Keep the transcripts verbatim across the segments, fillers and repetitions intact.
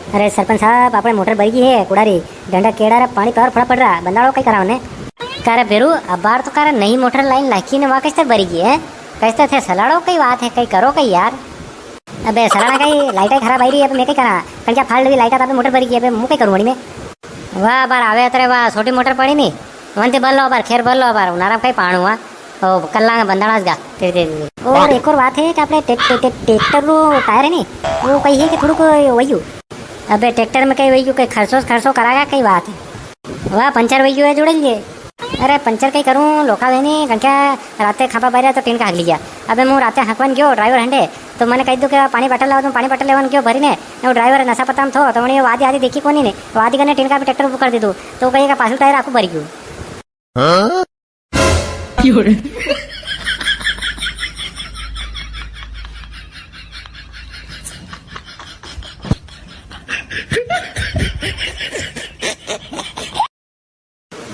अरे सरपंच साहब, आपणे मोटर भरी गई है, कुड़ारी, डंडा केड़ा रा पाणी पावर फड़ा पड़ रहा, बंदाड़ो कई करावने। कारे बेरू, अबार तो कारे नई मोटर लाइन लाखी ने वा कस्तर भरी गई है, कस्तर थे सलाड़ो कई बात है, कई करो कई यार। अबे सलाड़ा कई लाइट ही खराब आई रही है, अबे मैं कई करा, कण क्या फाड़ ली लाइट, आपे मोटर भरी गई, अबे मु कई करूँ वणी में। वाह, बार आवे अतरे वाह, छोटी मोटर पड़ी नी, वंती भर लो बार, खेर भर लो बार, उनारा कई पाणू हुआ। ओ, कल्ला में बंधाणा गा। तेरे, तेरे, तेरे। और एक और बात है कि आपणे टे-, टे-, टे-, ट्रैक्टर रो टायर है नी, वो कई है कि थोड़ो को वही हो। अबे ट्रैक्टर में कई वही हो, कई खर्चो, खर्चो करागा, कई बात है। वाह, पंचर वही है, जोड़ लिए। अरे पंचर कई करूँ, लोका वे नी, कण क्या राते खापा बारिया तो टिनका हगली गया। अबे मु राते हकवन गयो, ड्राइवर हंडे, तो मने कही दो कि पाणी बाटल लाओ, तो पाणी बाटल लेवन गयो भरी ने, ने वो ड्राइवर नशा पता में थो, तो वणी आधी आधी देखी कोनी ने, वो आधी करने टिनका पे ट्रैक्टर ऊपर कर दीधु, तो कही का पाछू टायर आखू भरी गयो।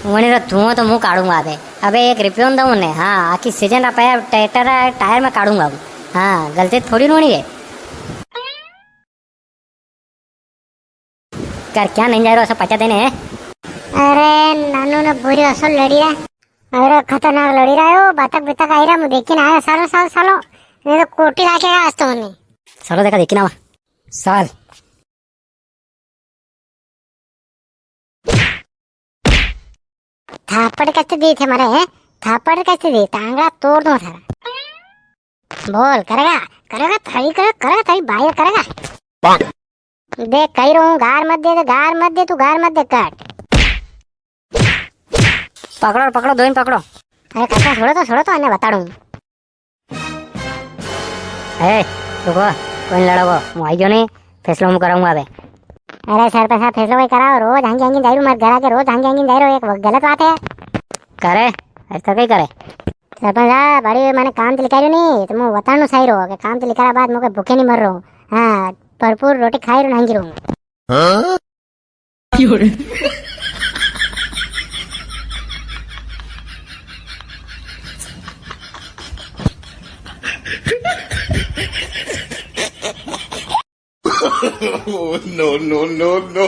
वणी रो धुओं तो मु काढूंगा अबे। अबे एक रिपियो न दऊं ने, हाँ, आखी सीजन रा पया ट्रैक्टर रा टायर में काढूंगा हूँ। हाँ, गलती थोड़ी होनी है। कर क्या नहीं जा रहा, सब पचा देने है। अरे नानू ने बुरी असो लड़ी रहा। अरे खतरनाक लड़ी रहा है, वो बतख बितख आई रहा, मु देखी ना आया, सालो, सालो, सालो। नहीं तो कोटी लाके आज तो उन्हें। सालो देखा, देखी ना आवा। साल। थापड़ कैसे दी थे मारे, हैं? थापड़ कैसे दी? टांगड़ा तोड़ दूं थारा। बोल, करेगा? करेगा थारी, करे-, करेगा थारी बाई, करेगा? देख, कही रहूं, गार मत दे, गार मत दे, तू गार मत दे, कट। पकड़ो, पकड़ो, दो ही पकड़ो। अरे काका, छोड़ो तो, छोड़ो तो, अन्ने बताड़ूं। ए, रुको, कोई नी लड़ो, वो आई गयो नी, फैसलो मु कराऊंगा अबे। अरे सरपंच साहब, फैसलो कोई कराओ, रोज हांगी हांगी जाई रो, मारे घर आके रोज हांगी हांगी जाई रो, एक गलत बात है। करे, ऐसा कई करे? सरपंच साहब, बड़ी माने काम तो लिखायो नी, तो मु बताणो सही रो, कि काम तो लिखारा बाद मु के भूखे नी मर रो। हाँ, भरपूर रोटी खाई रो, हांगी रो। हाँ? Oh, no, no, no, no.